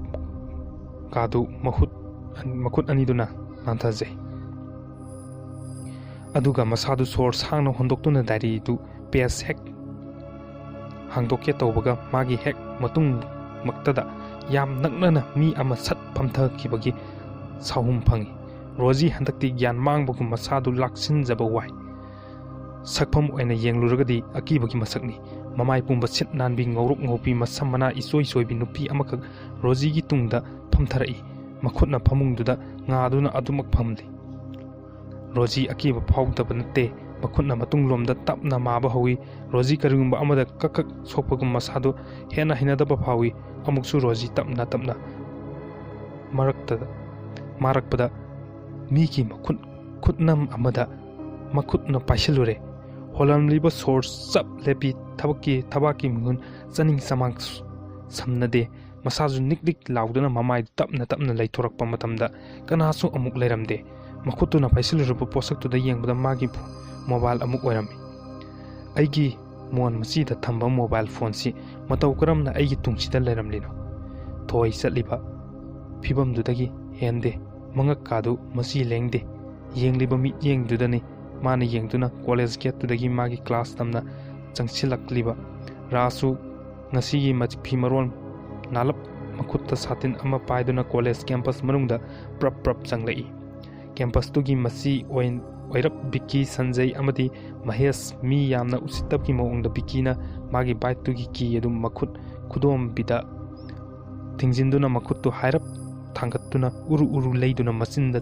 ꯀꯥꯗꯨ ꯃꯈꯨꯠ, ꯃꯈꯨꯠ ꯑꯅꯤꯗꯨꯅ ꯅꯥꯟꯊꯖꯩ꯫ ꯑꯗꯨꯒ ꯃꯁꯥꯗꯨ ꯁꯣꯔ ꯁꯥꯡꯅ ꯍꯣꯟꯗꯣꯛꯇꯨꯅ ꯗꯥꯏꯔꯤꯗꯨ ꯄꯦꯖ ꯍꯦꯛ ꯍꯥꯡꯗꯣꯛꯀꯦ ꯇꯧꯕꯒ ꯃꯥꯒꯤ ꯍꯦꯛ ꯃꯇꯨꯡꯃꯛꯇꯗ ꯌꯥꯝ ꯅꯛꯅꯅ ꯃꯤ ꯑꯃ ꯁꯠ ꯐꯝꯊꯈꯤꯕꯒꯤ ꯁꯥꯍꯨꯝ ꯐꯪꯏ꯫ ꯔꯣꯖꯤ ꯍꯟꯗꯛꯇꯤ ꯒ꯭ꯌꯥꯟ ꯃꯥꯡꯕꯒꯨꯝ ꯃꯁꯥꯗꯨ ꯂꯥꯛꯁꯤꯟꯖꯕ ꯋꯥꯏ꯫ ꯁꯛꯐꯝ ꯑꯣꯏꯅ ꯌꯦꯡꯂꯨꯔꯒꯗꯤ ꯑꯀꯤꯕꯒꯤ ꯃꯁꯛꯅꯤ꯫ ꯃꯃꯥꯏ ꯄꯨꯝꯕ ꯁꯤꯠ ꯅꯥꯟꯕꯤ ꯉꯧꯔꯣꯛ ꯉꯧꯕꯤ ꯃꯁꯝ ꯃꯅꯥ ꯏꯆꯣꯏ ꯆꯣꯏꯕꯤ ꯅꯨꯄꯤ ꯑꯃꯈꯛ ꯔꯣꯖꯤꯒꯤ ꯇꯨꯡꯗ ꯐꯝꯊꯔꯛꯏ꯫ ꯃꯈꯨꯠꯅ ꯐꯃꯨꯡꯗꯨꯗ ꯉꯥꯗꯨꯅ ꯑꯗꯨꯃꯛ ꯐꯝꯂꯤ꯫ ꯔꯣꯖꯤ ꯑꯀꯤꯕ ꯐꯥꯎꯗꯕ ꯅꯠꯇꯦ꯫ ꯃꯈꯨꯠꯅ ꯃꯇꯨꯡꯂꯣꯝꯗ ꯇꯞꯅ ꯃꯥꯕ ꯍꯧꯏ꯫ ꯔꯣꯖꯤ ꯀꯔꯤꯒꯨꯝꯕ ꯑꯃꯗ ꯀꯛ ꯀꯛ ꯁꯣꯛꯄꯒꯨꯝ ꯃꯁꯥꯗꯨ ꯍꯦꯟꯅ ꯍꯩꯅꯗꯕ ꯐꯥꯎꯏ꯫ ꯑꯃꯨꯛꯁꯨ ꯔꯣꯖꯤ ꯇꯞꯅ ꯇꯞꯅ ꯃꯔꯛꯇꯗ ꯃꯥꯔꯛꯄꯗ ꯃꯤꯒꯤ ꯃꯈꯨꯠ ꯈꯨꯠꯅꯝ ꯑꯃꯗ ꯃꯈꯨꯠꯅ ꯄꯥꯏꯁꯤꯜꯂꯨꯔꯦ꯫ ꯍꯣꯜꯂꯝꯂꯤꯕ ꯁꯣꯔ ꯆꯞ ꯂꯦꯞꯄꯤ꯫ ꯊꯕꯛꯀꯤ ꯊꯕꯥꯛꯀꯤ ꯃꯤꯍꯨꯟ ꯆꯥꯅꯤꯡ ꯆꯃꯥꯡ ꯁꯝꯅꯗꯦ꯫ ꯃꯁꯥꯁꯨ ꯅꯤꯛ ꯅꯤꯛ ꯂꯥꯎꯗꯨꯅ ꯃꯃꯥꯏꯗꯨ ꯇꯞꯅ ꯇꯞꯅ ꯂꯩꯊꯣꯔꯛꯄ ꯃꯇꯝꯗ ꯀꯅꯥꯁꯨ ꯑꯃꯨꯛ ꯂꯩꯔꯝꯗꯦ꯫ ꯃꯈꯨꯠꯇꯨꯅ ꯄꯥꯏꯁꯤꯜꯂꯨꯔꯕ ꯄꯣꯠꯁꯛꯇꯨꯗ ꯌꯦꯡꯕꯗ ꯃꯥꯒꯤ ꯃꯣꯕꯥꯏꯜ ꯑꯃꯨꯛ ꯑꯣꯏꯔꯝꯃꯤ꯫ ꯑꯩꯒꯤ ꯃꯣꯟ ꯃꯆꯤꯗ ꯊꯝꯕ ꯃꯣꯕꯥꯏꯜ ꯐꯣꯟꯁꯤ ꯃꯇꯧ ꯀꯔꯝꯅ ꯑꯩꯒꯤ ꯇꯨꯡꯁꯤꯗ ꯂꯩꯔꯝꯂꯤꯅꯣ? ꯊꯣꯏ ꯆꯠꯂꯤꯕ ꯐꯤꯕꯝꯗꯨꯗꯒꯤ ꯍꯦꯟꯗꯦ꯫ ꯃꯉꯛꯀꯥꯗꯨ ꯃꯆꯤ ꯂꯦꯡꯗꯦ꯫ ꯌꯦꯡꯂꯤꯕ ꯃꯤꯠꯌꯦꯡꯗꯨꯗꯅꯤ ꯃꯥꯅ ꯌꯦꯡꯗꯨꯅ ꯀꯣꯂꯦꯖ ꯒꯦꯠꯇꯨꯗꯒꯤ ꯃꯥꯒꯤ ꯀ꯭ꯂꯥꯁ ꯇꯝꯅ ꯆꯪꯁꯤꯜꯂꯛꯂꯤꯕ꯫ ꯔꯥꯁꯁꯨ ꯉꯁꯤꯒꯤ ꯃ-, ꯐꯤ ꯃꯔꯣꯜ ꯅꯥꯂꯞ ꯃꯈꯨꯠꯇ ꯁꯥꯇꯤꯟ ꯑꯃ ꯄꯥꯏꯗꯨꯅ ꯀꯣꯂꯦꯖ ꯀꯦꯝꯄꯁ ꯃꯅꯨꯡꯗ ꯄ꯭ꯔꯞ ꯄ꯭ꯔꯞ ꯆꯪꯂꯛꯏ꯫ ꯀꯦꯝꯄꯁꯇꯨꯒꯤ ꯃꯆꯤ ꯑꯣꯏ-, ꯑꯣꯏꯔꯞ ꯕꯤꯀꯤ, ꯁꯟꯖꯩ ꯑꯃꯗꯤ ꯃꯍꯦꯁ꯫ ꯃꯤ ꯌꯥꯝꯅ ꯎꯁꯤꯠꯇꯕꯒꯤ ꯃꯑꯣꯡꯗ ꯕꯤꯀꯤꯅ ꯃꯥꯒꯤ ꯕꯥꯏꯛꯇꯨꯒꯤ ꯀꯤ ꯑꯗꯨ ꯃꯈꯨꯠ ꯈꯨꯗꯣꯝꯕꯤꯗ ꯊꯤꯡꯖꯤꯟꯗꯨꯅ ꯃꯈꯨꯠꯇꯨ ꯍꯥꯏꯔꯞ ꯊꯥꯡꯒꯠꯇꯨꯅ ꯎꯔꯨ ꯎꯔꯨ ꯂꯩꯗꯨꯅ ꯃꯆꯤꯟꯗ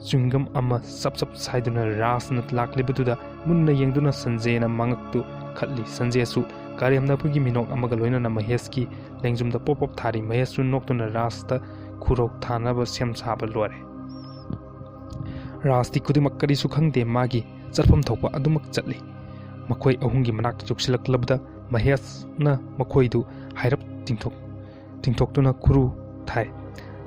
ꯆ꯭ꯋꯤꯡꯒꯝ ꯑꯃ ꯆꯞ ꯆꯞ ꯁꯥꯏꯗꯨꯅ ꯔꯥꯖꯅ ꯂꯥꯛꯂꯤꯕꯗꯨꯗ ꯃꯨꯟꯅ ꯌꯦꯡꯗꯨꯅ ꯁꯟꯖꯦꯅ ꯃꯉꯛꯇꯨ ꯈꯠꯂꯤ꯫ ꯁꯟꯖꯦꯁꯨ ꯀꯔꯦꯝꯅꯕꯒꯤ ꯃꯤꯅꯣꯛ ꯑꯃꯒ ꯂꯣꯏꯅꯅ ꯃꯍꯦꯁꯀꯤ ꯂꯦꯡꯖꯨꯝꯗ ꯄꯣꯞ ꯄꯣꯞ ꯊꯥꯔꯤ꯫ ꯃꯍꯦꯁꯁꯨ ꯅꯣꯛꯇꯨꯅ ꯔꯥꯖꯇ ꯈꯨꯔꯧ ꯊꯥꯅꯕ ꯁꯦꯝ ꯁꯥꯕ ꯂꯣꯏꯔꯦ꯫ ꯔꯥꯖꯇꯤ ꯈꯨꯗꯤꯡꯃꯛ ꯀꯔꯤꯁꯨ ꯈꯪꯗꯦ꯫ ꯃꯥꯒꯤ ꯆꯠꯐꯝ ꯊꯣꯛꯄ ꯑꯗꯨꯃꯛ ꯆꯠꯂꯤ꯫ ꯃꯈꯣꯏ ꯑꯍꯨꯝꯒꯤ ꯃꯅꯥꯛꯇ ꯌꯧꯁꯤꯜꯂꯛꯂꯕꯗ ꯃꯍꯦꯁꯅ ꯃꯈꯣꯏꯗꯨ ꯍꯥꯏꯔꯞ ꯇꯤꯡꯊꯣꯛ-, ꯇꯤꯡꯊꯣꯛꯇꯨꯅ ꯈꯨꯔꯨ ꯊꯥꯏ꯫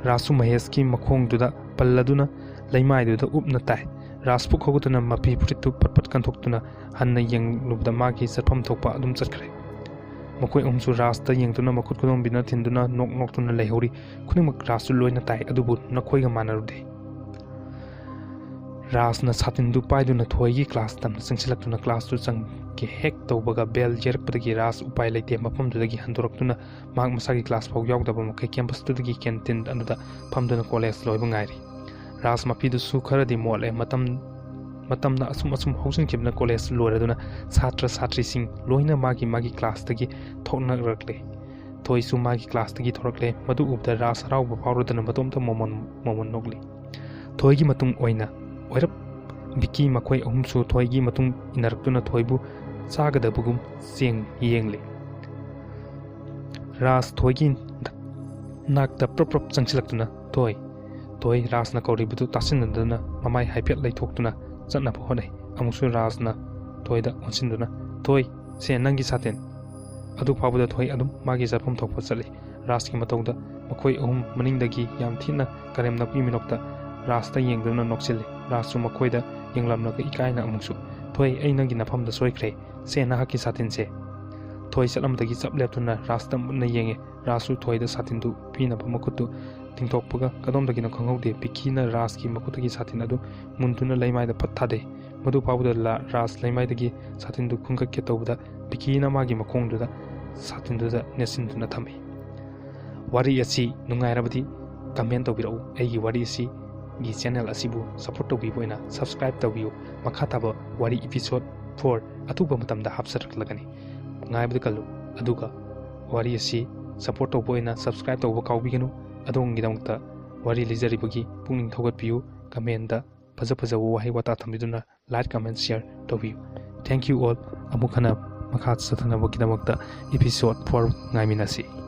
ꯔꯥꯖꯁꯨ ꯃꯍꯦꯁꯀꯤ ꯃꯈꯣꯡꯗꯨꯗ ꯄꯜꯂꯗꯨꯅ ꯂꯩꯃꯥꯏꯗꯨꯗ ꯎꯞꯅ ꯇꯥꯏ꯫ ꯔꯥꯖ ꯄꯨꯛ ꯍꯧꯒꯠꯇꯨꯅ ꯃꯐꯤ ꯐꯨꯔꯤꯠꯇꯨ ꯄꯠ ꯄꯠ ꯀꯟꯊꯣꯛꯇꯨꯅ ꯍꯟꯅ ꯌꯦꯡꯂꯨꯕꯗ ꯃꯥꯒꯤ ꯆꯠꯐꯝ ꯊꯣꯛꯄ ꯑꯗꯨꯝ ꯆꯠꯈ꯭ꯔꯦ꯫ ꯃꯈꯣꯏ ꯑꯍꯨꯝꯁꯨ ꯔꯥꯖꯇ ꯌꯦꯡꯗꯨꯅ ꯃꯈꯨꯠ ꯈꯨꯗꯣꯝꯕꯤꯅ ꯊꯤꯟꯗꯨꯅ ꯅꯣꯛ ꯅꯣꯛꯇꯨꯅ ꯂꯩꯍꯧꯔꯤ꯫ ꯈꯨꯗꯤꯡꯃꯛ ꯔꯥꯖꯁꯨ ꯂꯣꯏꯅ ꯇꯥꯏ, ꯑꯗꯨꯕꯨ ꯅꯈꯣꯏꯒ ꯃꯥꯟꯅꯔꯨꯗꯦ꯫ ꯔꯥꯖꯅ ꯁꯥꯇꯤꯟꯗꯨ ꯄꯥꯏꯗꯨꯅ ꯊꯣꯏꯒꯤ ꯀ꯭ꯂꯥꯁ ꯇꯝꯅ ꯆꯪꯁꯤꯜꯂꯛꯇꯨꯅ ꯀ꯭ꯂꯥꯁꯇꯨ ꯆꯪ-, ꯀ꯭ꯂꯥꯁꯀꯤ ꯍꯦꯛ ꯇꯧꯕꯒ ꯕꯦꯜ ꯌꯩꯔꯛꯄꯗꯒꯤ ꯔꯥꯖ ꯎꯄꯥꯏ ꯂꯩꯇꯦ ꯃꯐꯝꯗꯨꯗꯒꯤ ꯍꯟꯗꯣꯔꯛꯇꯨꯅ ꯃꯍꯥꯛ ꯃꯁꯥꯒꯤ ꯀ꯭ꯂꯥꯁ ꯐꯥꯎ ꯌꯥꯎꯗꯕ ꯃꯈꯩ ꯀꯦꯝꯄꯁꯇꯨꯗꯒꯤ ꯀꯦꯟꯇꯤꯟ ꯑꯗꯨꯗ ꯐꯝꯗꯨꯅ ꯀꯣꯂꯦꯖ ꯂꯣꯏꯕ ꯉꯥꯏꯔꯤ꯫ ꯔꯥꯖ ꯃꯄꯤꯗꯨꯁꯨ ꯈꯔꯗꯤ ꯃꯣꯠꯂꯦ꯫ ꯃꯇꯝ ꯃꯇꯝꯅ ꯑꯁꯨꯝ ꯑꯁꯨꯝ ꯍꯧꯖꯤꯟꯈꯤꯕꯅ ꯀꯣꯂꯦꯖ ꯂꯣꯏꯔꯗꯨꯅ ꯁꯥꯇ꯭ꯔ ꯁꯥꯇ꯭ꯔꯤꯁꯤꯡ ꯂꯣꯏꯅ ꯃꯥꯒꯤ ꯃꯥꯒꯤ ꯀ꯭ꯂꯥꯁꯇꯒꯤ ꯊꯣꯛꯅꯔꯛꯂꯦ꯫ ꯊꯣꯏꯁꯨ ꯃꯥꯒꯤ ꯀ꯭ꯂꯥꯁꯇꯒꯤ ꯊꯣꯔꯛꯂꯦ꯫ ꯃꯗꯨ ꯎꯕꯗ ꯔꯥꯖ ꯍꯔꯥꯎꯕ ꯐꯥꯎꯔꯗꯨꯅ ꯃꯇꯣꯝꯇ ꯃꯣꯃꯣꯟ ꯃꯣꯃꯣꯟ ꯅꯣꯛꯂꯤ꯫ ꯊꯣꯏꯒꯤ ꯃꯇꯨꯡ ꯑꯣꯏꯅ ꯑꯣꯏꯔꯞ ꯕꯤꯀꯤ ꯃꯈꯣꯏ ꯑꯍꯨꯝꯁꯨ ꯊꯣꯏꯒꯤ ꯃꯇꯨꯡ ꯏꯟꯅꯔꯛꯇꯨꯅ ꯊꯣꯏꯕꯨ ꯆꯥꯒꯗꯕꯒꯨꯝ ꯆꯦꯡ ꯌꯦꯡꯂꯤ꯫ ꯔꯥꯖ ꯊꯣꯏꯒꯤ ꯅꯥꯛꯇ ꯄ꯭ꯔꯞ ꯄ꯭ꯔꯞ ꯆꯪꯁꯤꯜꯂꯛꯇꯨꯅ, "ꯊꯣꯏ!" ꯊꯣꯏ ꯔꯥꯖꯅ ꯀꯧꯔꯤꯕꯗꯨ ꯇꯥꯁꯤꯟꯅꯗꯨꯅ ꯃꯃꯥꯏ ꯍꯥꯏꯐꯦꯠ ꯂꯩꯊꯣꯛꯇꯨꯅ ꯆꯠꯅꯕ ꯍꯣꯠꯅꯩ꯫ ꯑꯃꯨꯛꯁꯨ ꯔꯥꯖꯅ ꯊꯣꯏꯗ ꯑꯣꯟꯁꯤꯟꯗꯨꯅ, "ꯊꯣꯏ, ꯁꯦ ꯅꯪꯒꯤ ꯁꯥꯇꯤꯟ!" ꯑꯗꯨ ꯐꯥꯎꯕꯗ ꯊꯣꯏ ꯑꯗꯨꯝ ꯃꯥꯒꯤ ꯆꯠꯐꯝ ꯊꯣꯛꯄ ꯆꯠꯂꯤ꯫ ꯔꯥꯖꯀꯤ ꯃꯇꯧꯗ ꯃꯈꯣꯏ ꯑꯍꯨꯝ ꯃꯅꯤꯡꯗꯒꯤ ꯌꯥꯝ ꯊꯤꯅ ꯀꯔꯦꯝꯅꯕꯒꯤ ꯃꯤꯅꯣꯛꯇ ꯔꯥꯖꯇ ꯌꯦꯡꯗꯨꯅ ꯅꯣꯛꯆꯤꯜꯂꯤ꯫ ꯔꯥꯖꯁꯨ ꯃꯈꯣꯏꯗ ꯌꯦꯡꯂꯝꯂꯒ ꯏꯀꯥꯏꯅ ꯑꯃꯨꯛꯁꯨ, "ꯊꯣꯏ, ꯑꯩ ꯅꯪꯒꯤ ꯅꯐꯝꯗ ꯁꯣꯏꯈ꯭ꯔꯦ꯫ ꯁꯦ ꯅꯍꯥꯛꯀꯤ ꯁꯥꯇꯤꯟꯁꯦ!" ꯊꯣꯏ ꯆꯠꯂꯝꯕꯗꯒꯤ ꯆꯞ ꯂꯦꯞꯇꯨꯅ ꯔꯥꯖꯇ ꯃꯨꯟꯅ ꯌꯦꯡꯉꯤ꯫ ꯔꯥꯖꯁꯨ ꯊꯣꯏꯗ ꯁꯥꯇꯤꯟꯗꯨ ꯄꯤꯅꯕ ꯃꯈꯨꯠꯇꯨ ꯇꯤꯡꯊꯣꯛꯄꯒ ꯀꯗꯣꯝꯗꯒꯤꯅꯣ ꯈꯪꯍꯧꯗꯦ ꯕꯤꯀꯤꯅ ꯔꯥꯖꯀꯤ ꯃꯈꯨꯠꯇꯒꯤ ꯁꯥꯇꯤꯟ ꯑꯗꯨ ꯃꯨꯟꯗꯨꯅ ꯂꯩꯃꯥꯏꯗ ꯐꯠ ꯊꯥꯗꯩ꯫ ꯃꯗꯨ ꯐꯥꯎꯕꯗ ꯂꯥ-, ꯔꯥꯖ ꯂꯩꯃꯥꯏꯗꯒꯤ ꯁꯥꯇꯤꯟꯗꯨ ꯈꯨꯟꯒꯠꯀꯦ ꯇꯧꯕꯗ ꯕꯤꯀꯤꯅ ꯃꯥꯒꯤ ꯃꯈꯣꯡꯗꯨꯗ ꯁꯥꯇꯤꯟꯗꯨꯗ ꯅꯦꯠꯁꯤꯟꯗꯨꯅ ꯊꯝꯃꯤ꯫ ꯋꯥꯔꯤ ꯑꯁꯤ ꯅꯨꯡꯉꯥꯏꯔꯕꯗꯤ comment ꯇꯧꯕꯤꯔꯛꯎ꯫ ꯑꯩꯒꯤ ꯋꯥꯔꯤ ꯑꯁꯤꯒꯤ channel ꯑꯁꯤꯕꯨ support ꯇꯧꯕꯤꯕ ꯑꯣꯏꯅ subscribe ꯇꯧꯕꯤꯌꯨ꯫ ꯃꯈꯥ ꯇꯥꯕ ꯋꯥꯔꯤ episode four ꯑꯊꯨꯕ ꯃꯇꯝꯗ ꯍꯥꯞꯆꯔꯛꯂꯒꯅꯤ꯫ ꯉꯥꯏꯕꯗ ꯀꯜꯂꯨ꯫ ꯑꯗꯨꯒ ꯋꯥꯔꯤ ꯑꯁꯤ support ꯇꯧꯕ ꯑꯣꯏꯅ subscribe ꯇꯧꯕ ꯀꯥꯎꯕꯤꯒꯅꯨ꯫ ꯑꯗꯣꯝꯒꯤꯗꯃꯛꯇ ꯋꯥꯔꯤ ꯂꯤꯖꯔꯤꯕꯒꯤ ꯄꯨꯛꯅꯤꯡ ꯊꯧꯒꯠꯄꯤꯌꯨ꯫ Comment ꯐꯖ ꯐꯖꯕ ꯋꯥꯍꯩ ꯋꯥꯇꯥ ꯊꯝꯕꯤꯗꯨꯅ like, comment, share ꯇꯧꯕꯤꯌꯨ꯫ Thank you all꯫ ꯑꯃꯨꯛ ꯍꯟꯅ ꯃꯈꯥ ꯆꯠꯊꯅꯕꯒꯤꯗꯃꯛꯇ episode four ꯉꯥꯏꯃꯤꯟꯅꯁꯤ꯫